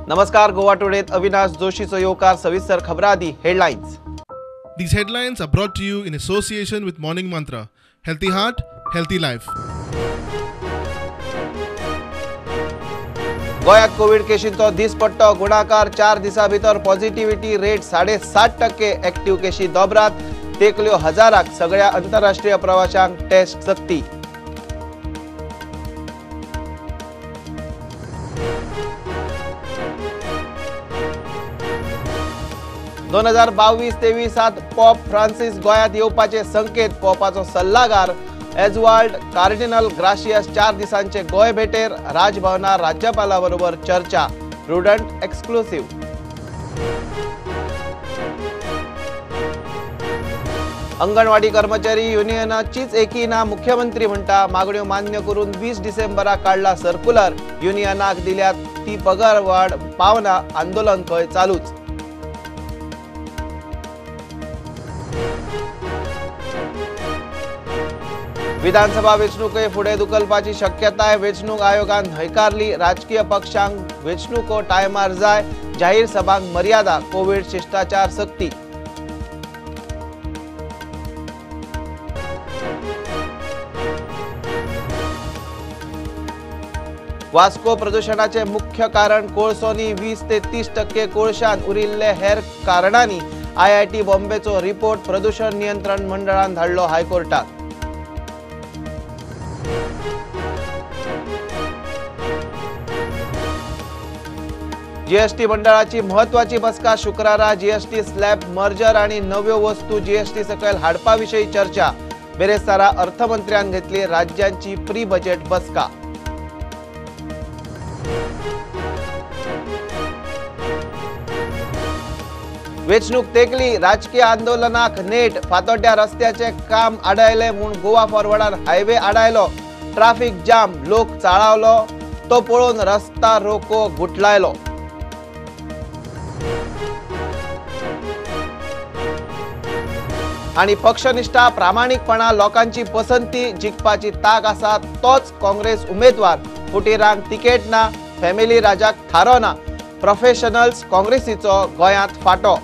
नमस्कार, गोवा टुडेत अविनाश जोशीचो येवकार. सविस्तर खबरां आदी headlines. These headlines are brought to you in association with Morning Mantra. Healthy heart, healthy life. गोंयांत कोवीड केशींचो दिसपट्टो गुणाकार. 4 दिसां भितर पॉझिटिव्हिटी रेट 7.5%. ऍक्टिव्ह केशी दोबरात तेकल्यो हजाराक. सगळ्या आंतरराष्ट्रीय प्रवाशांक टेस्ट सक्ती. दोन हजार 22-23 पॉप फ्रांसिस गोंयांत येवपाचे संकेत. पॉपाचो सल्लागार एजवाल्ड कार्डिनल ग्राशियस 4 दिसांचे गोंय भेटेर. राजभवनार राज्यपाला बरोबर चर्चा. Prudent exclusive. अंगणवाडी कर्मचारी युनियनाचीच एकी ना, मुख्यमंत्री म्हणटा. मागण्यो मान्य करून 20 डिसेंबराक काडला सर्क्युलर. युनियनाक दिल्या ती पगार वाड पावना, आंदोलन खंय चालूच. विधानसभा वेंचणुके फुडें धुकलपाची शक्यताय वेंचणूक आयोगान न्हयकारली. राजकीय पक्षांक वेंचणुको टायमार जाय. जाहीर सभांक मर्यादा. कोवीड शिश्टाचार सक्ती. वास्को प्रदुशणाचे मुख्य कारण कोळसोनी. 20 ते 30% कोळशान, उरिल्ले हेर कारणांनी. आयआयटी बॉम्बेचो रिपोर्ट प्रदूषण नियंत्रण मंडळान धाडलो हायकोर्टात. जीएसटी मंडळाची महत्वाची बसका शुक्रारा. जीएसटी स्लॅब मर्जर आणि नव्यो वस्तू जीएसटी सकयल हाडपा विशीं चर्चा. बेरेस्तारा अर्थमंत्र्यान घेतली राज्यांची प्री बजेट बसका. वेंचणूक तेकली, राजकीय आंदोलनाक नेट. फातोड्ड्या रस्त्याचे काम आडायले म्हूण गोवा फॉरवर्डान हायवे आडायलो. ट्राफिक जाम, लोक चाळावलो तो पळोवन रस्ता रोको गुटलायलो. आणि पक्षनिष्ठा, प्रामाणिकपणा, लोकांची पसंती जिखपाची ताक आसा तोच काँग्रेस उमेदवार. फुटीरांक तिकेट ना, फॅमिली राजाक थारो ना. प्रोफेशनल्स काँग्रेसीचो गोंयांत फाटो.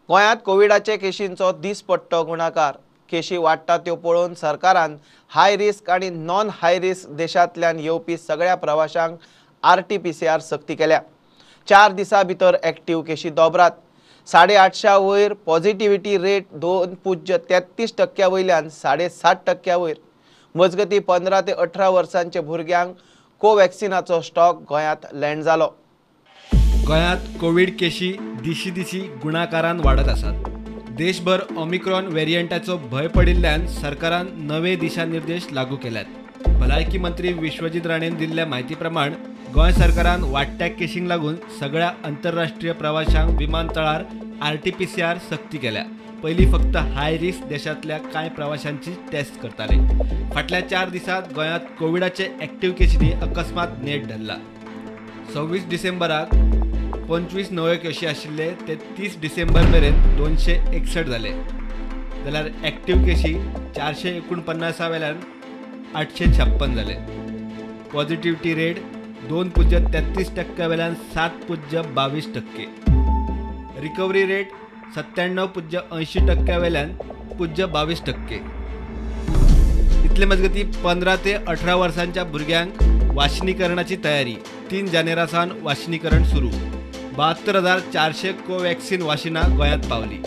गोंयांत कोविडाचे केशींचो दिसपट्टो गुणाकार. केशी वाडटा त्यो पळोवन सरकारान हाय रिस्क आनी नॉन हाय रिस्क देशांतल्यान येवपी सगळ्या प्रवाशांक RT-PCR सक्ती केल्या. 4 दिसां भितर ऍक्टिव्ह केशी दोबरात. 850 वयर पॉझिटिव्हिटी रेट 2.33% वयल्यान 7.5% वयर. मजगती 15 ते 18 वर्सांचे भुरग्यांक कोवॅक्सिनाचो स्टॉक गोंयांत लँड जालो. गोंयांत कोवीड केशी दिशी दिशी गुणाकारान वाडत आसात. देशभर ओमिक्रॉन वेरियंटाचो भंय पडिल्ल्यान सरकारान नवे दिशानिर्देश लागू केल्यात. भलायकी मंत्री विश्वजीत राणेन दिल्ल्या म्हायती प्रमाण गोंय सरकारान वाडट्या केशींक लागून सगळ्या आंतरराष्ट्रीय प्रवाशांक विमानतळार RT-PCR सक्ती केल्या. पयलीं फक्त हाय रिस्क देशांतल्या कांय प्रवाशांची टेस्ट करताले. फाटल्या 4 दिसांत गोंयांत कोविडाचे एक्टिव्ह केशींनी अकस्मात नेट धरला. 26 डिसेंबराक 25 नव्यो केशी आशिल्ले ते 30 डिसेंबर मेरेन 261 जाले. जाल्यार एक्टिव्ह केशी 449 वेल्यान 856 जाले. पॉझिटिव्हिटी रेट 2.33% वेल्यान 7.22%. रिकव्हरी रेट 97.80% वेल्यान 0.22%. इतले मजगती 15 ते 18 वर्सांच्या भुरग्यांक वाशिनीकरणाची तयारी. 3 जानेरा सावन वाशिनीकरण सुरू. 72,400 कोवॅक्सिन वाशिनां गोंयांत पावली.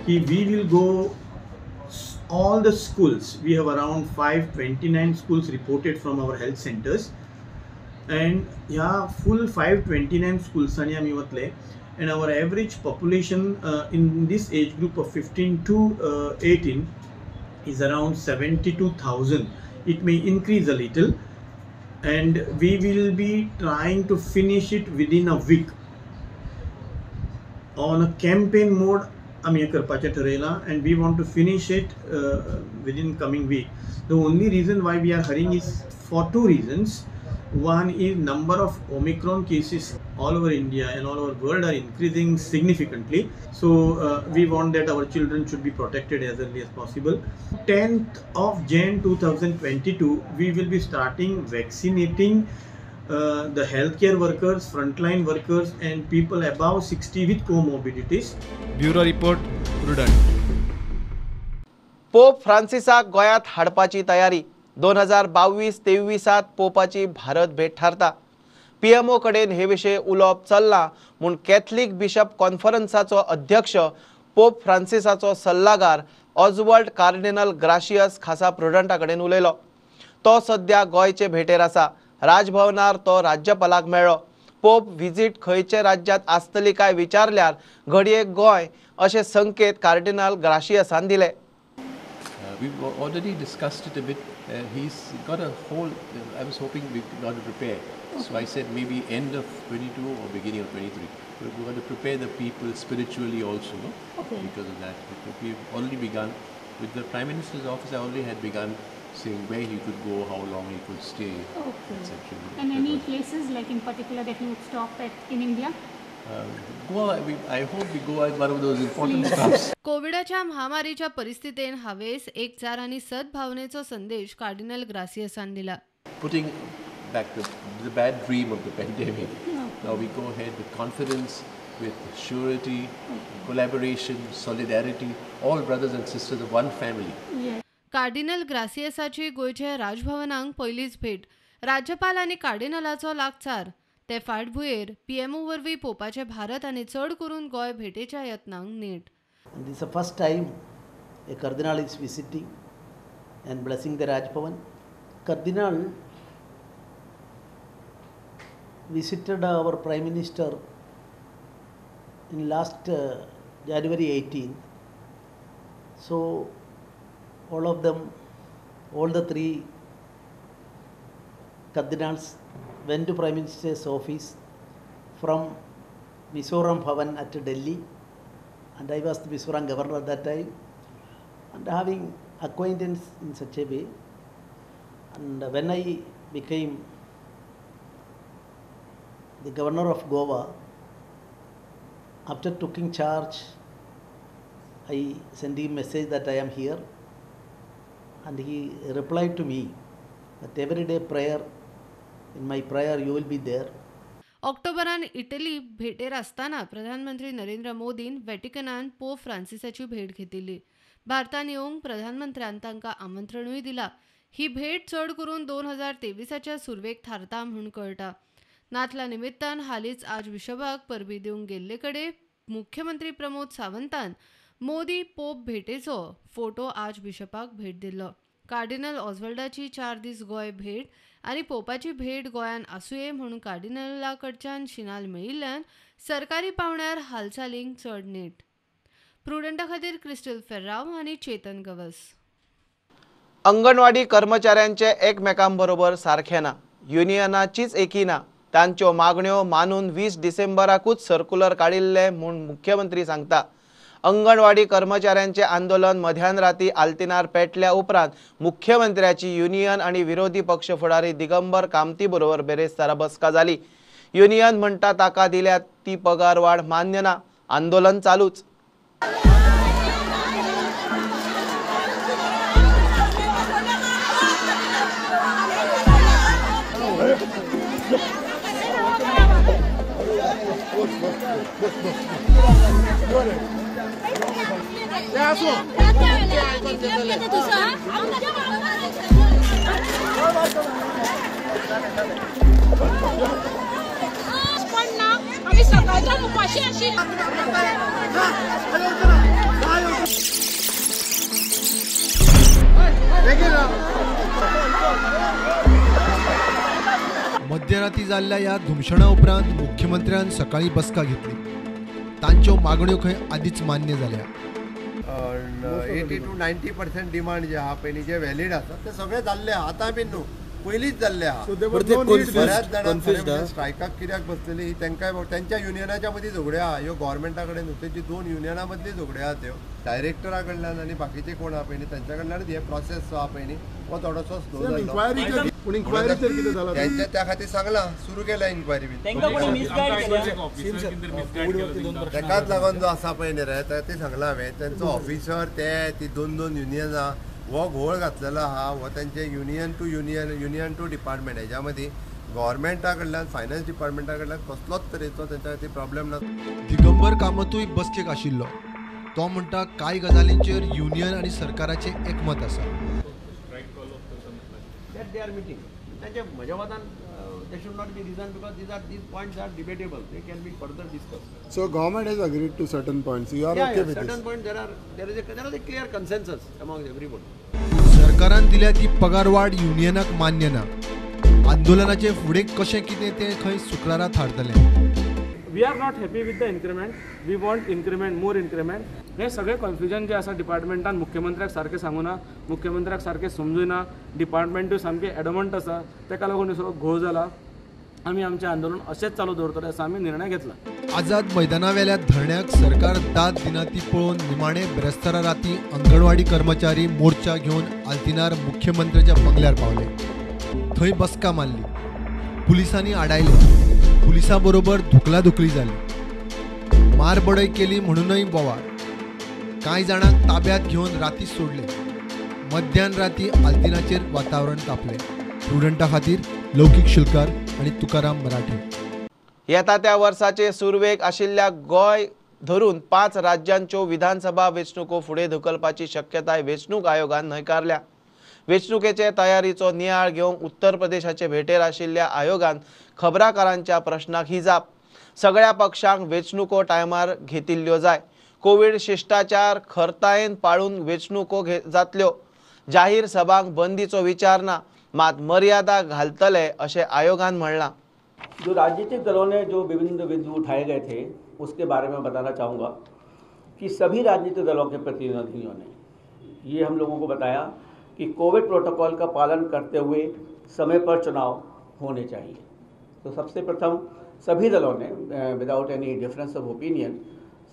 की we will go all the schools. We have around 529 schools reported from our health centers, and ह्या full 529 स्कूल्सांनी आमी वतले. And our average population in this age group of 15 to 18 is around 72,000. It may increase a little, and we will be trying to finish it within a week. On a campaign mode आमी हें करपाचें ठरयलां, and we want to finish it within coming week. The only reason why we are hurrying is for 2 reasons. One is number of Omicron cases all over India and all over world are increasing significantly. So we want that our children should be protected as early as possible. 10th of Jan 2022, we will be starting vaccinating the healthcare workers, frontline workers and people above 60 with comorbidities. Bureau report, Prudent. Pope फ्रांसिसाक गोंयांत हाडपाची तयारी. 2022-23 पोपाची भारत भेट थारता. PMO कडेन हे विशीं उलोवप चल्लां म्हूण कॅथलीक बिशप कॉन्फरन्साचो अध्यक्ष पोप फ्रांसिसाचो सल्लागार ऑजवर्ल्ड कार्डिनल ग्राशियस खासा प्रुडंटा कडेन उलयलो. तो सद्या गोंयचे भेटेर आसा. राजभवनार तो राज्यपालाक मेळ्ळो. पोप व्हिजीट खंयचे राज्यांत आसतली काय विचारल्यार घडये गोंय अशे संकेत कार्डिनल ग्राशियसान दिले. We've already discussed it a bit. He's got a whole, I was hoping we got to prepare. So I said maybe end of 22 or beginning of 23. We've got to prepare the people spiritually also, no? Okay. Because of that. We've already begun. With the Prime Minister's office, I already had begun saying where he could go, how long he could stay, okay, etc. And any places like in particular that he would stop at in India? Goa, I hope we go as one of those important stops. कोविडाच्या महामारीच्या परिस्थितीन हावेस एकचार आनी सद्भावनेचो संदेश cardinal ग्रासियसान दिला. Putting back the bad dream of the pandemic, now we go ahead with confidence, with surety, collaboration, solidarity, all brothers and sisters of one family. Yeah. Cardinal ग्रासियसाची गोंयच्या राजभवनाक पयलीच भेट. राज्यपाल आनी कार्डिनलाचो लागचार. ते फाटभुंयेर पीएमओ वरवीं पोपाचे भारत आनी चड करून गोंय भेटेच्या यत्नांक नेट. This is the first time a cardinal is visiting and blessing the Raj Bhavan. Cardinal visited our Prime Minister in last January 18th. So all of them, all the three cardinals went to Prime Minister's office from Mizoram Bhavan at Delhi, and I was the Mizoram governor at that time, and having acquaintance in such a way. And when I became the governor of Goa, after taking charge, I sent him message that I am here, and he replied to me that every day prayer, in my prayer you will be there. ऑक्टोबरान Italy भेटेर आसतना प्रधानमंत्री Narendra मोदीन व्हॅटिकनान pope फ्रांसिसाची भेट घेतिल्ली. भारतान येवंक प्रधानमंत्र्यान तांकां आमंत्रणूय दिला. ही भेट चड करून 2023च्या सुरवेक थारता म्हूण कळटा. नातला निमित्तान हालींच आज बिशपाक परबी दिवंक गेल्ले कडेन मुख्यमंत्री प्रमोद सावंतान मोदी पोप भेटेचो फोटो आज बिशपाक भेट दिल्लो. कार्डिनल ऑजवर्ल्डाची 4 दीस गोंय भेट आनी पोपाची भेट गोंयान आसुये म्हणून कार्डिनला कडच्यान शिनाल मेळिल्ल्यान सरकारी पावण्यार हालचालींक चड नेट. प्रुडंटा खातीर क्रिस्टल फेर्राव आनी चेतन गवस. अंगणवाडी कर्मचाऱ्यांचे एकमेकांबरोबर सारखे ना, युनियनाचीच एकी ना. तांच्यो मागण्यो मानून 20 डिसेंबराकूच सर्कुलर काडिल्ले म्हूण मुख्यमंत्री सांगता. अंगणवाडी कर्मचाऱ्यांचे आंदोलन मध्यान राती आल्तिनार पेटल्या उपरांत मुख्यमंत्र्याची युनियन आणि विरोधी पक्ष फुडारी दिगंबर कामती बरोबर बेरेस्तारा बसका जाली. युनियन म्हणटा ताका दिल्या ती पगारवाढ मान्य ना, आंदोलन चालूच. मध्यराती जाल्ल्या ह्या धुमशणा उपरांत मुख्यमंत्र्यान सकाळी बसका घेतली. तांच्यो मागण्यो खंय आदींच मान्य जाल्या. 80 to 90% demand जे आहा पयलीं जे व्हॅलीड आसा ते सगळे जाल्ले आहा, आतां बीन न्हू, पयलींच जाल्ले आहा. बऱ्याच जाणां स्ट्रायकाक कित्याक बसलेली ही तांकां तेंच्या युनियनाच्या मदीं झगड्यो आहा, ह्यो गव्हर्मेंटा कडेन न्हू, तेजी दोन युनियनां मदली झगड्यो आहा त्यो डायरेक्टरा कडल्यान आनी बाकीचे कोण आहा पळय न्ही तेंच्या कडल्यानूच हे प्रोसेस जो आहा पळय न्ही हो थोडोसो स्लो जाल्लो. पूण इन्क्वायरीचेर कितें जालां तेंच्या त्या खातीर सांगलां, सुरू केल्या इन्क्वायरी बी. तेकाच लागून जो आसा पळय न्ही रे, ते सांगलां हांवें, तेंचो ऑफिसर ते ती दोन दोन युनियनां हो घोळ घातलेलो आहा, हो तेंचे union to union, union to department, हेज्या मदीं गव्हर्मेंटा कडल्यान फायनान्स डिपार्टमेंटा कडल्यान कसलोच तरेचो तेंच्या खातीर प्रॉब्लेम ना. दिगंबर कामतूय बसकेक आशिल्लो. तो म्हणटा कांय गजालींचेर युनियन आनी सरकाराचें एकमत आसा. That they are meeting. तांचे म्हज्या मतान there should not be reason because these points are debatable. They can be further discussed. So government has agreed to certain points. You are okay with this? Certain point there is a clear consensus among everybody. सरकारान दिल्या ती पगारवाड युनियनाक मान्य ना. आंदोलनाचे फुडें कशें कितें तें खंय शुक्रारा थारतलें. We are not happy with the increment. We want increment, more increment. हे सगळे कन्फ्युजन जे आसा डिपार्टमेंटान मुख्यमंत्र्याक सारकें सांगूना, मुख्यमंत्र्याक सारकें समजुना, डिपार्टमेंटूय सामकें एडमंट आसा, तेका लागून सगळो घोळ जाला. आमी आमचें आंदोलन अशेंच चालू दवरतले असो आमी निर्णय घेतला. आझाद मैदानावेल्या धरण्याक सरकार दाद दिना ती पळोवन निमाणे बिरेस्तारा राती अंगणवाडी कर्मचारी मोर्चा घेवन आल्तिनार मुख्यमंत्र्याच्या बंगल्यार पावले. थंय बसका मारली, पुलिसांनी आडायले. पुलिसां बरोबर धुकलाधुकली जाली, मारबडय केली म्हणूनय बोवाळ. कांय जाणांक ताब्यात घेवन राती सोडले. मध्यान राती आल्तिनाचेर वातावरण तापलें. प्रुडंटा खातीर लौकीक शिलकार आनी तुकाराम मराठे. येता त्या वर्साचे सुरवेक आशिल्ल्या गोंय धरून 5 राज्यांच्यो विधानसभा वेंचणुको फुडें धुकलपाची शक्यताय वेंचणूक आयोगान न्हयकारल्या. वेंचणुकेचे तयारीचो नियाळ घेवंक उत्तर प्रदेशाचे भेटेर आशिल्ल्या आयोगान खबराकारांच्या प्रश्नाक ही जाप. सगळ्या पक्षांक वेंचणुको टायमार घेतिल्ल्यो जाय. कोवीड शिश्टाचार खरतायेन पाळून वेंचणुको जातल्यो. जाहीर सभांक बंदीचो विचार ना, मात मर्यादा घालतले अशें आयोगान म्हणलां. जो राजनीतिक दलों ने जो विभिन्न बिंदु उठाए गए थे उसके बारे में बताना चाहूँगा कि सभी राजनीतिक दलों के प्रतिनिधियों ने ये हम लोगों को बताया कि कोविड प्रोटोकॉल का पालन करते हुए समय पर चुनाव होने चाहिए। तो सबसे प्रथम सभी दलों ने without any difference of opinion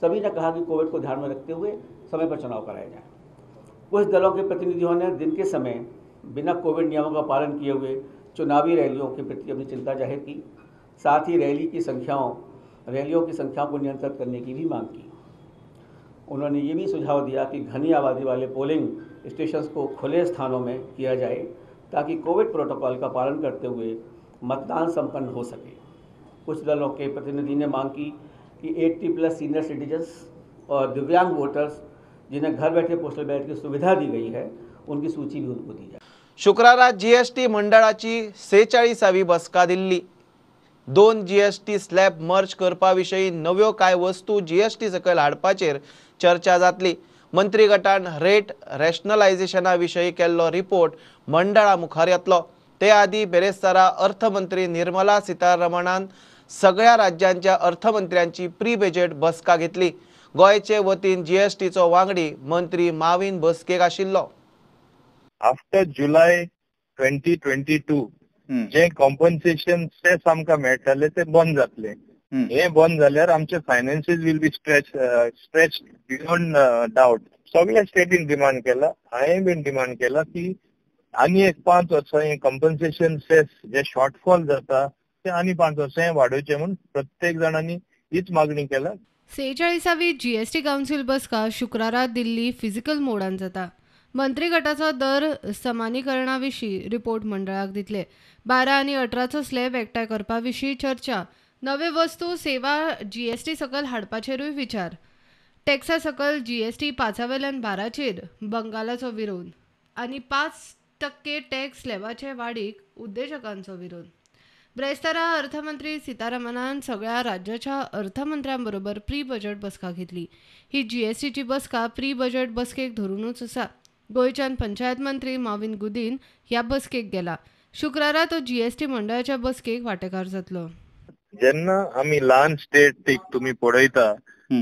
सभी ने कहा कि कोविड को ध्यान में रखते हुए समय पर चुनाव कराया जाए। कुछ दलों के प्रतिनिधियों ने दिन के समय बिना कोविड नियमों का पालन किए हुए चुनावी रैलियों के प्रति अपनी चिंता जाहिर की, साथ ही रैलियों की संख्याओं को नियंत्रित करने की भी मांग की। उन्होंने ये भी सुझाव दिया कि घनी आबादी वाले पोलिंग स्टेशंस को खुले स्थानों में किया जाए ताकि कोविड प्रोटोकॉल का पालन करते हुए मतदान संपन्न हो सके। कुछ दलों के प्रतिनिधि ने मांग की कि 80+ सीनियर सिटीजन्स और दिव्यांग वोटर्स जिन्हें घर बैठे पोस्टल बैलेट की सुविधा दी गई है उनकी सूची भी उनको दी जाए। शुक्रारा जीएसटी मंडळाची 46वी बसका दिल्ली. 2 जीएसटी स्लॅब मर्ज करपा विशीं नव्यो कांय वस्तू जीएसटी सकयल हाडपाचेर चर्चा जातली. मंत्री गटान रेट रॅशनलायझेशना विशीं केल्लो रिपोर्ट मंडळा मुखार येतलो. ते आदीं बेरेस्तारा अर्थमंत्री निर्मला सीतारमणान सगळ्या राज्यांच्या अर्थमंत्र्यांची प्री बजेट बसका घेतली. गोंयचे वतीन जीएसटीचो वांगडी मंत्री माविन बसकेक आशिल्लो. आफ्टर जुलय 2022 जे कॉम्पन्सेशन सेस आमकां मेळटाले ते बंद जातले. हे बंद जाल्यार आमचे finances will be stretch beyond doubt. सगळ्या स्टेटीन डिमांड केला, हांवें बीन डिमांड केला की आनी एक 5 वर्सां हे कॉम्पन्सेशन सेस जे शॉर्टफॉल जाता ते आनी 5 वर्सां वाडोवचे म्हूण प्रत्येक जाणांनी हीच मागणी केला. 46वी जीएसटी काउन्सिल बसका शुक्रारा दिल्ली फिजिकल मोडान जाता. मंत्री गटाचो दर समानीकरणा विशीं रिपोर्ट मंडळाक दितले. 12 आनी 18चो स्लॅब एकठांय करपा विशीं चर्चा. नवे वस्तू सेवा जीएसटी सकल हाडपाचेरूय विचार. टॅक्सा सकल जीएसटी 5 वेल्यान 12चेर बंगालाचो विरोध आनी 5% टॅक्स स्लॅबाचे वाडीक उद्देजकांचो विरोध. ब्रेस्तारा अर्थमंत्री सीतारमणान सगळ्या राज्याच्या अर्थमंत्र्यांबरोबर प्री बजेट बसका घेतली. ही जीएसटीची बसका प्री बजेट बसकेक धरुनूच आसा. गोंयच्यान पंचायत मंत्री माविन गुदीन ह्या बसकेक गेला. शुक्रारा तो जीएसटी मंडळाच्या बसकेक वांटेकार जातलो. जेन्ना आमी ल्हान स्टेट तुमी पळयता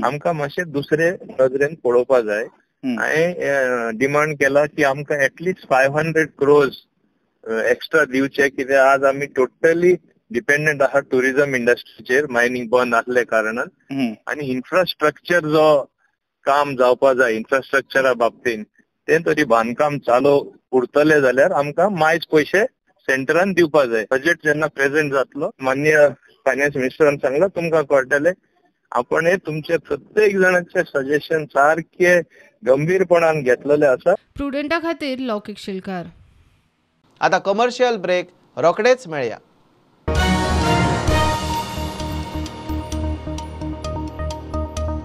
आमकां मातशें दुसरे नदरेन पळोवपा जाय. हांवें डिमांड केला की आमकां एटलिस्ट 500 क्रोर्स एक्स्ट्रा दिवचे, कित्याक आज आमी टोटली डिपेंडंट आहा टुरिझम इंडस्ट्रीचेर, मायनिंग बंद आसले कारणान. आनी इन्फ्रास्ट्रक्चर जो काम जावपा जाय इन्फ्रास्ट्रक्चरा बाबतीन तें तरी बांदकाम चालू उरतलें जाल्यार आमकां मायज पयशे सेंटरान दिवपा जाय. बजेट जेन्ना प्रेझेंट जातलो माननीय फायनान्स मिनिस्टरान सांगला तुमकां कळटलें. आपण हे तुमचे प्रत्येक जाणांचे सजेशन सारखे गंभीरपणान घेतलेले आसा. प्रुडंटा खातीर लौकिक शिलकार. आता कमर्शियल ब्रेक, रोखडेच मेळया.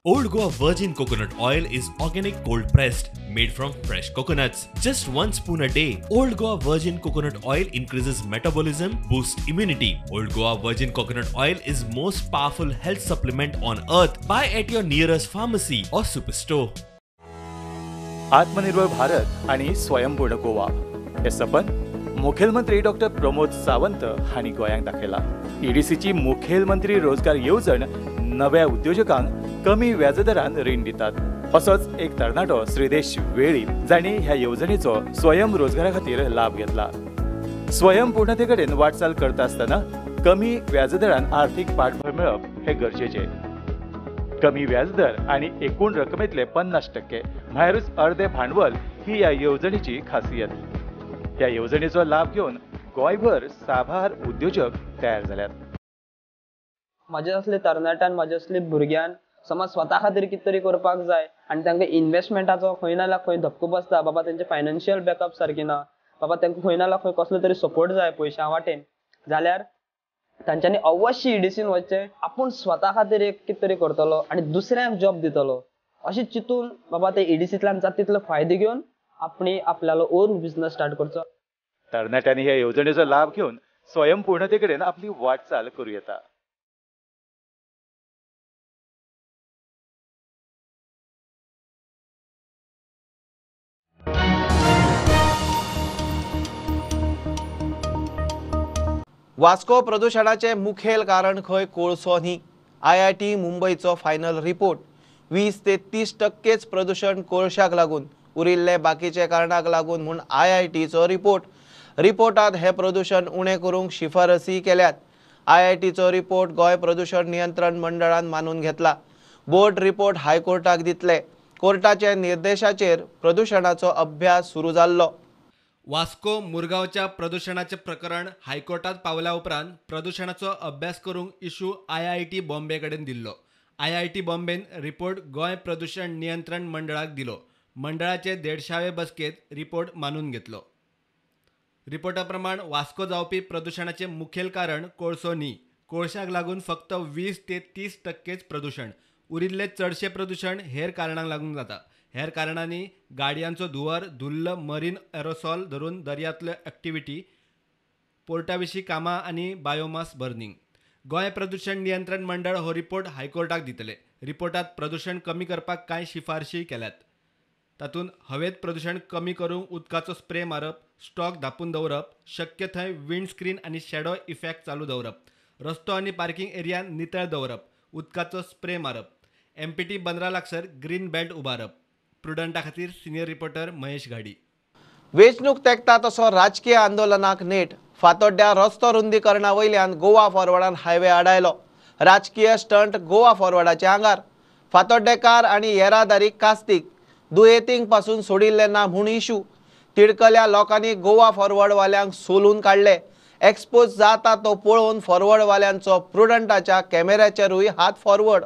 Old Goa Virgin Coconut Oil is organic cold pressed, made from fresh coconuts. Just 1 spoon a day. Old Goa Virgin Coconut Oil increases metabolism, boosts immunity. Old Goa Virgin Coconut Oil is most powerful health supplement on earth. Buy at your nearest pharmacy or superstore. आत्मनिर्भर भारत आणि स्वयंपूर्ण गोवा हे सपन मुखेलमंत्री doctor Pramod Sawant हांणी गोंयांक दाखयला. ईडीसीची मुखेलमंत्री रोजगार येवजण नव्या उद्योजकांक कमी व्याजदरान रीण दितात. असोच एक तरणाटो श्रीदेश वेळीप जांणी ह्या येवजणेचो स्वयं रोजगारा खातीर लाभ घेतला. स्वयंपूर्णते कडेन वाटचाल करता आसतना कमी व्याजदरान आर्थिक पाठबळ मेळप हे गरजेचें. कमी व्याजदर आनी एकूण रकमेतले 50% म्हळ्यारूच अर्दे भांडवल ही ह्या येवजणेची खासियत. ह्या येवजणेचो लाभ घेवन गोंयभर साबार उद्योजक तयार जाल्यात. म्हाजे असले तरणाट्यान, म्हाजे असले भुरग्यान समज स्वता खातीर कितें तरी करपाक जाय आनी तांकां इन्वेस्टमेंटाचो खंय ना जाल्यार खंय धक्को बसता. बाबा तेंचे फायनान्शियल बॅकअप सारकें ना, बाबा तांकां खंय ना जाल्यार खंय कसलो तरी सपोर्ट जाय पयशां वाटेन, जाल्यार तांच्यांनी अवश्य ईडीसीन वचचें. आपूण स्वता खातीर एक कितें तरी करतलो आनी दुसऱ्यांक जॉब दितलो अशें चिंतून बाबा ते ईडीसींतल्यान जाता तितलो फायदो घेवन आपणी आपल्यालो ओन बिजनस स्टार्ट करचो. तरणाट्यांनी ह्या येवजणेचो लाभ घेवन स्वयंपूर्णते कडेन आपली वाटचाल करूं येता. वास्को प्रदुशणाचें मुखेल कारण खंय कोळसो न्ही. IIT मुंबयचो फायनल रिपोर्ट. 20 ते 30% प्रदुशण कोळशाक लागून, उरिल्ले बाकीचे कारणाक लागून म्हूण IITचो रिपोर्ट. रिपोर्टात हे प्रदुशण उणें करूंक शिफारसी केल्यात. IITचो रिपोर्ट गोंय प्रदुशण नियंत्रण मंडळान मानून घेतला. बोर्ड रिपोर्ट हायकोर्टाक दितले. कोर्टाच्या निर्देशाचेर प्रदुशणाचो अभ्यास सुरू जाल्लो. वास्को मुरगांवच्या प्रदुशणाचें प्रकरण हायकोर्टात पावल्या उपरांत प्रदुशणाचो अभ्यास करूंक इशू IIT Bombay कडेन दिल्लो. IIT बॉम्बेन रिपोर्ट गोंय प्रदुशण नियंत्रण मंडळाक दिलो. मंडळाचे 150वे बसकेंत रिपोर्ट मानून घेतलो. रिपोर्टा प्रमाण वास्को जावपी प्रदुशणाचें मुखेल कारण कोळसो न्ही. कोळशाक लागून फक्त 20 ते 30% प्रदुशण, उरिल्लें चडशें प्रदुशण हेर कारणांक लागून जाता. हेर कारणांनी गाडयांचो धुंवर, धुल्ल, मरीन एरोसॉल धरून दर्यांतल्यो एक्टिविटी, पोर्टा विशीं कामां आनी बायोमास बर्निंग. गोंय प्रदुशण नियंत्रण मंडळ हो रिपोर्ट हायकोर्टाक दितले. रिपोर्टात प्रदुशण कमी करपाक कांय शिफारशी केल्यात. तातूंत हवेंत प्रदुशण कमी करूंक उदकाचो स्प्रे मारप, स्टॉक धांपून दवरप, शक्य थंय विंडस्क्रीन आनी शॅडो इफेक्ट चालू दवरप, रस्तो आनी पार्किंग एरिया नितळ दवरप, उदकाचो स्प्रे मारप, MPT बंदरा लागसर ग्रीन बेल्ट उबारप. प्रुडंटा खातीर सिनियर रिपोर्टर महेश घाडी. वेंचणूक तेंकता तसो राजकीय आंदोलनाक नेट. फातोड्ड्या रस्तो रुंदीकरणा वयल्यान गोवा फॉरवर्डान हायवे आडायलो. राजकीय स्टंट गोवा फॉरवर्डाच्या आंगार. फातोड्डेकार आनी येरादारी कास्तीक. दुयेंतींक पासून सोडिल्ले ना म्हूण इशू. तिडकल्या लोकांनी गोवा फॉरवर्डवाल्यांक सोलून काडले. एक्सपोज जाता तो पळोवन फॉरवर्डवाल्यांचो प्रुडंटाच्या कॅमेऱ्याचेरूय हात फॉरवर्ड.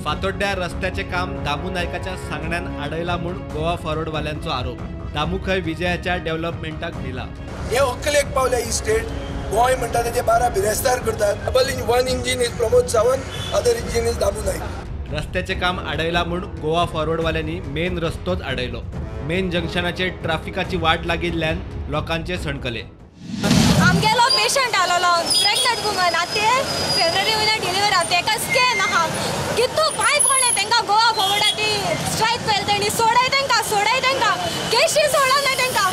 फातोड्ड्या रस्त्याचे काम दामू नायकाच्या सांगण्यान आडयला म्हूण गोवा फॉरवर्डवाल्यांचो आरोप. दामू खंय विजयाच्या डेव्हलपमेंटाक दिला. हे अकलेक पावल्या ही स्टेट. गोंय म्हणटा तेजे 12 बिरेस्तार करतात. Double in one engine is Pramod Sawant, other engine is Damu Naik. रस्त्याचे काम आडयला म्हूण गोवा फॉरवर्डवाल्यांनी मेन रस्तोच आडयलो. मेन जंक्शनाचेर ट्राफिकाची वाट लागिल्ल्यान लोकांचे सणकले. आमगेलो पेशंट आलोलो प्रेग्नंट वुमन, आतां फेब्रुवारी म्हयन्याक डिलिव्हरी आहा. तेका स्कॅन आहा, कितू पांय पडले तेंकां. गोवा फॉरवर्डा ती स्ट्रायक केली तेणी. सोडाय तेंकां, सोडाय तेंकां, केशी सोडना तेंकां.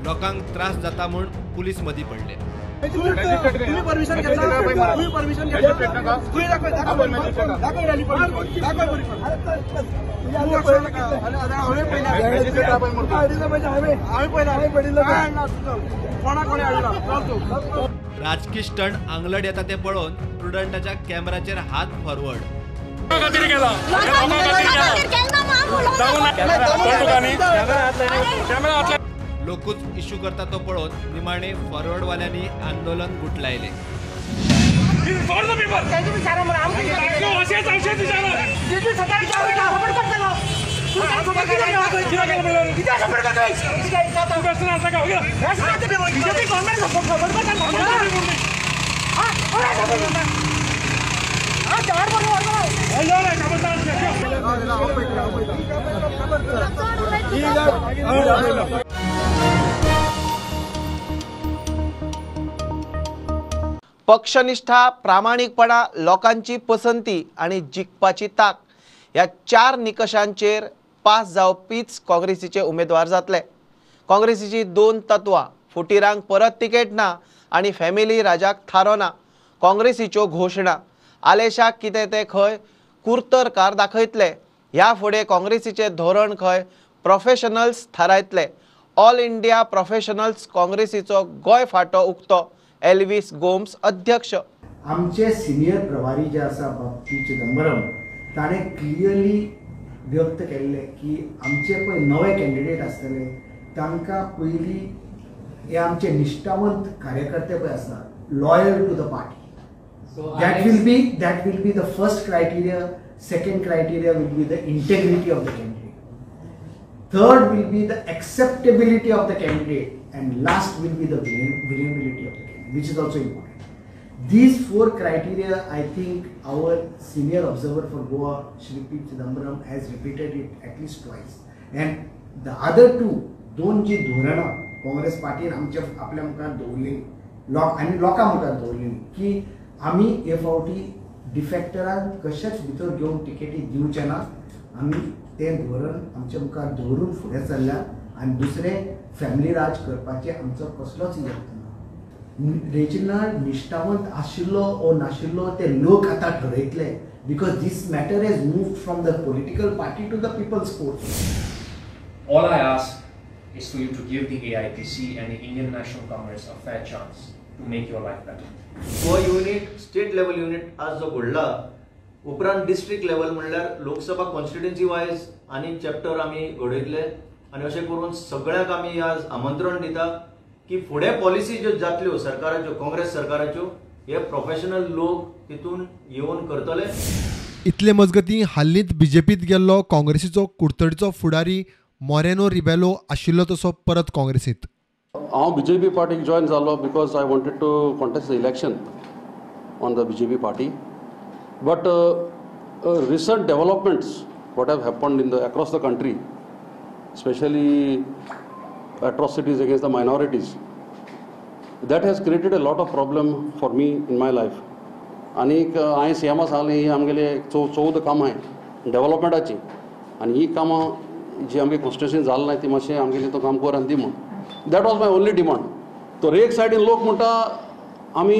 लोकांक त्रास जाता म्हूण पुलीस मदीं पडले. राजकी स्टंट आंगलट येता ते पळोवन प्रुडंटाच्या कॅमेराचेर हात फॉरवर्ड. लोकूच इश्यू करता तो पळोवन निमाणे फॉरवर्डवाल्यांनी आंदोलन गुटलायले. पक्षनिष्ठा, प्रामाणिकपणा, लोकांची पसंती आनी जिखपाची ताक ह्या चार निकशांचेर पास जावपीच काँग्रेसीचे उमेदवार जातले. काँग्रेसीची दोन तत्वां, फुटीरांक परत तिकेट ना आनी फॅमिली राजाक थारो ना. काँग्रेसीच्यो घोशणा आलेशाक कितें तें खंय कुर्तरकार दाखयतले. ह्या फुडें काँग्रेसीचें धोरण खंय प्रोफेशनल्स थारायतले. ऑल इंडिया प्रोफेशनल्स काँग्रेसीचो गोंय फांटो उक्तो. एल्विस गोम्स अध्यक्ष. आमचे सिनियर प्रभारी जे आसा पी चिदंबरम ताणें क्लियरली व्यक्त केल्लें की आमचे पळय नवे कॅन्डिडेट आसतले तांकां पयलीं हे आमचे निश्ठावंत कार्यकर्ते पळय आसा loyal to the party, that will be the first criteria. Second criteria will be the integrity of the candidate. Third will be the acceptability of the candidate, and last will be the winnability of the candidate, which is also important. These four criteria, I think our senior observer for Goa, Shri P. Chidambaram, has repeated it at least twice. And the other two, दोन जी धोरणां काँग्रेस पार्टीन आमच्या आपल्या मुखार दवरलेली आनी लोकां मुखार दवरलेली की आमी हे फावटी डिफेक्टरांक कशेंच भितर घेवन टिकेटी दिवचे ना, आमी तें धोरण आमच्या मुखार दवरून फुडें चल्ल्या. आनी दुसरें फॅमिली राज करपाचें आमचो कसलोच यत्न ना. रेजिनाल्ड निश्ठावंत आशिल्लो ओ नाशिल्लो ते लोक आतां ठरयतले, because this matter has moved from the political party to the people's court. All I ask is for you to give the AIPC and the Indian National Congress a fair chance to make your life better. हो unit state level unit आज जो घडला उपरांत district level म्हणल्यार Lok Sabha constituency wise आनी chapter आमी घडयतले आनी अशें करून सगळ्यांक आमी आज आमंत्रण दिता की फुडें पॉलिसी ज्यो जातल्यो सरकाराच्यो, काँग्रेस सरकाराच्यो, हे प्रोफेशनल लोक तितून येवन करतले. इतले मजगतीं हालींच बीजेपीत गेल्लो काँग्रेसीचो कुडतडीचो फुडारी मोरेनो रिबेलो आशिल्लो तसो परत काँग्रेसीत. हांव बीजेपी पार्टीक जॉयन जालो because I wanted to contest the election on the BJP party, but recent developments what have happened in the across the country, specially atrocities against the minorities, that has created a lot of problem for me in my life. आनीक हांवें C एमा सांगलें ही आमगेले 14 कामां डेवलपमेंटाची आनी ही कामां जी आमगे कॉन्स्टिट्युशन जालें ना ती मातशें आमगेलें तो काम कर आनी दी म्हूण. That was my only demand. तर एक सायडीन लोक म्हणटा आमी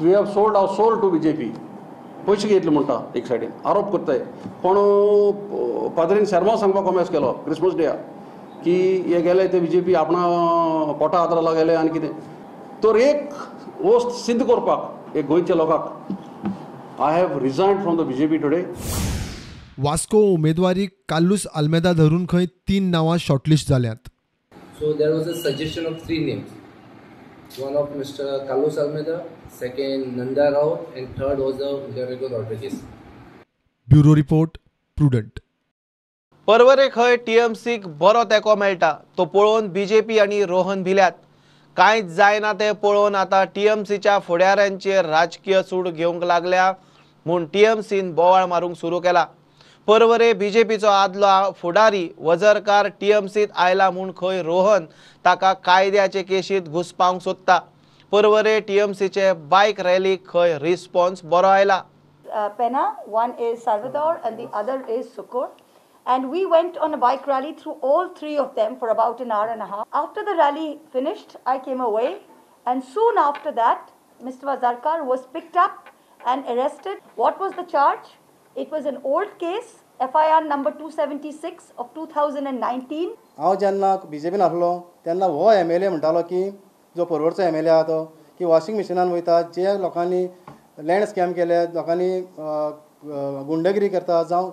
we have sold our soul to BJP, पयशे घेतले म्हणटा एक सायडीन आरोप करताय. कोण पाद्रीन शर्मा सांगपाक कॉमेस केलो क्रिसमस डेया की हे गेले ते बीजेपी आपणा पोटा हातराला गेले आनी कितें. तर एक वस्त सिद्ध करपाक एक गोंयच्या लोकांक I have resigned from the BJP today. Vasco उमेदवारी कार्लुस आल्मेदा धरून खंय 3 नांवां शॉर्टलिस्ट जाल्यांत. So there was a suggestion of 3 names. One of Mr. Carlos Almeida, second Nanda Rao, and third was the Julio Rodriguez. Bureau report, Prudent. Porvorim खंय टीएमसीक बरो तेंको मेळटा तो पळोवन बीजेपी आनी रोहन भिल्यात. कांयच जायना तें पळोवन आतां टीएमसीच्या फुडाऱ्यांचेर राजकीय सूड घेवंक लागल्या म्हूण टीएमसीन बोवाळ मारूंक सुरू केला. पर्वरे बीजेपीचो आदलो फुडारी वझरकार टीएमसीत आयला म्हूण खंय रोहन ताका कायद्याचे केशीत घुसपावंक सोदता। पर्वरे टीएमसीचे बायक रॅलीक खंय रिस्पॉन्स बरो आयला। Pena, one is Salvador and the other is Sukkur, and we went on a bike rally through all three of them for about an hour and a half. After the rally finished, I came away, and soon after that, Mr. Vazarkar was picked up and arrested. What was the charge? It was an old case, FIR number 276 of 2019. हांव जेन्ना बीजेपीन आसलो तेन्ना हो MLA म्हणटालो की जो पर्वरचो MLA आहा तो की वॉशिंग मशिनान वयता, जे लोकांनी लँड स्कॅम केले, लोकांनी गुंडगिरी करता जावं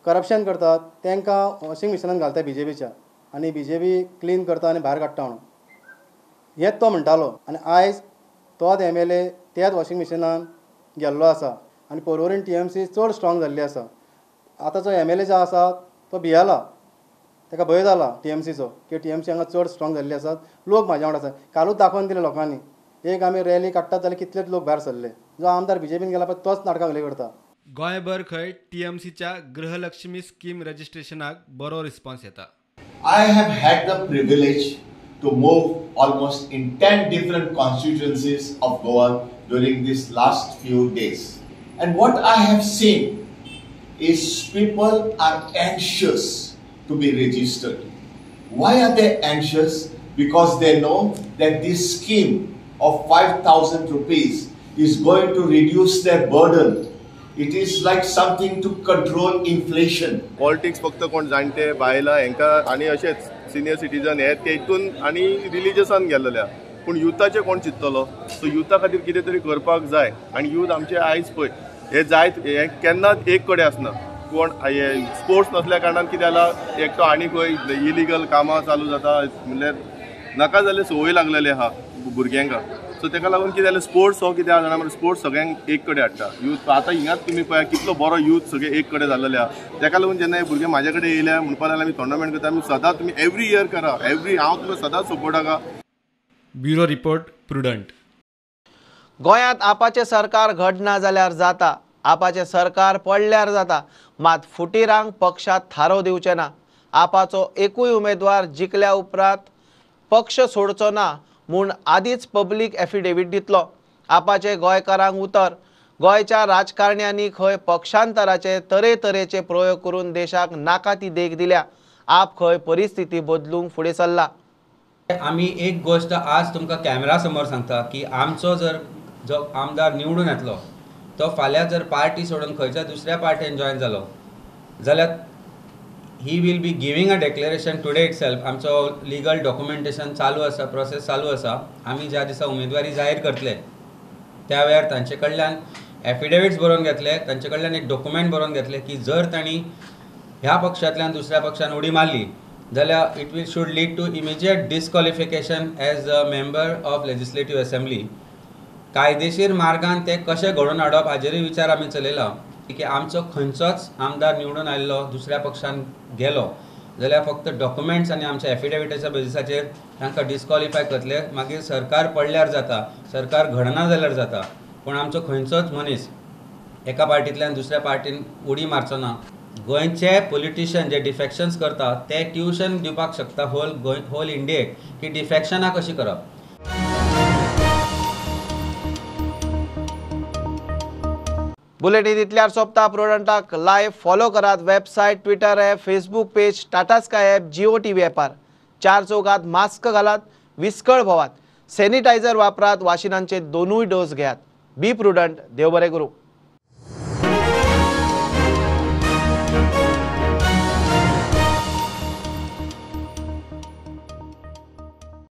करप्शन करतात तांकां वॉशिंग मशिनान घालता बीजेपीच्या आनी बीजेपी क्लीन करता आनी भायर काडटा म्हणून हेंच तो म्हणटालो। आनी आयज तोच एमएलए त्याच वॉशिंग मशिनान गेल्लो आसा आनी पर्वरीन टीएमसी चड स्ट्रॉंग जाल्ली आसा। आतां जो एमएलए जो आसा तो भियेला, ताका भंय जाला टीएमसीचो की टीएमसी हांगा चड स्ट्रॉंग जाल्ली आसा, लोक म्हाज्या वांगडा आसा। कालूच दाखोवन दिले लोकांनी, एक आमी रॅली काडटात जाल्यार कितलेच लोक भायर सरले। जो आमदार बीजेपीन गेला पळय तोच नाटकां घाली करता। गोंयभर खंय टीएमसीच्या गृहलक्ष्मी स्कीम रजिस्ट्रेशनाक बरो रिस्पॉन्स येता। I have had the privilege to move almost in 10 different constituencies of Goa during these last few days. And what I have seen is people are anxious to be registered. Why are they anxious? Because they know that this scheme of 5,000 rupees is going to reduce their burden. It is like something to control inflation. Politics फक्त कोण जाणटे बायलां हेंकां आनी अशेंच senior citizen हे तेतून आनी रिलीजसान गेल्ले, पूण युथाचे कोण चिंततलो? सो युथा खातीर कितें तरी करपाक जाय आनी यूथ आमचे आयज पळय हे जायत हे केन्नाच एक कडेन आसना। कोण हे स्पोर्ट्स नासल्या कारणान कितें जाला, एकटो आनी खंय इलिगल कामां चालू जाता, म्हणल्यार नाका जाल्ले संवय लागलेले आहा भुरग्यांक। सो ताका लागून कितें जालें, स्पोर्ट्स हो कितें आहा जाणा, स्पोर्ट्स सगळ्यांक एक कडेन हाडटा। यूथ आतां हिंगाच तुमी पळया कितलो बरो यूथ सगळे एक कडेन जाल्ले आहा। ताका लागून जेन्ना हे भुरगे म्हाजे कडेन येयले म्हणपाक लागले आमी टोर्नामेंट करता, आमी सदांच तुमी एवरी इयर करा, एवरी हांव तुमकां सदांच सपोर्टाक आहा। Bureau report, Prudent. गोंयांत आपाचें सरकार घडना जाल्यार जाता, आपाचें सरकार पडल्यार जाता, मात फुटीरांक पक्षांत थारो दिवचे ना। आपाचो एकूय उमेदवार जिखल्या उपरांत पक्ष सोडचो ना म्हूण आदींच पब्लीक एफिडेवीट दितलो। आपाचे गोंयकारांक उतर, गोंयच्या राजकारण्यांनी खंय पक्षांतराचे तरेतरेचे प्रयोग करून देशाक नाका ती देख दिल्या। आप खंय परिस्थिती बदलूंक फुडें सरला। आमी एक गोष्ट आज तुमकां कॅमेरा समोर सांगता की आमचो जर जो आमदार निवडून येतलो तो फाल्यां जर पार्टी सोडून खंयच्या दुसऱ्या पार्टीन जॉयन जालो जाल्यार he will be giving a declaration today itself. आमचो लिगल डॉक्युमेंटेशन चालू आसा, प्रोसेस चालू आसा। आमी ज्या दिसा उमेदवारी जाहीर करतले त्या वेळार तांचे कडल्यान एफिडेविट्स बरोवन घेतले, तांचे कडल्यान एक डॉक्युमेंट बरोवन घेतले की जर तांणी ह्या पक्षांतल्यान दुसऱ्या पक्षान उडी मारली जाल्यार it will should lead to immediate disqualification as a member of legislative assembly. कायदेशीर मार्गान ते कशें घडोवन हाडप हाजेरूय विचार आमी चलयला की आमचो खंयचोच आमदार निवडून आयिल्लो दुसऱ्या पक्षान गेलो जाल्यार फक्त डॉक्युमेंट्स आनी आमच्या एफिडेविटाच्या बेजिसाचेर तांकां डिस्क्वॉलिफाय करतले। मागीर सरकार पडल्यार जाता, सरकार घडना जाल्यार जाता, पूण आमचो खंयचोच मनीस एका पार्टींतल्यान दुसऱ्या पार्टीन उडी मारचो ना। गोंयचे पॉलिटिशियन जे डिफेक्शन्स करता ते ट्युशन दिवपाक शकता होल गोंय होल इंडियेक की डिफेक्शनां कशी करप। बुलेटीन इतल्यार सोंपता। प्रुडंटाक लायव्ह फॉलो करात website, Twitter app, Facebook page, Tata Sky app, Jio TV ॲपार। चार चौगात मास्क घालात, विस्कळ भोवात, सॅनिटायझर वापरात, वाशिनांचे दोनूय डोस घेयात। बी प्रुडंट। देव बरें करूं।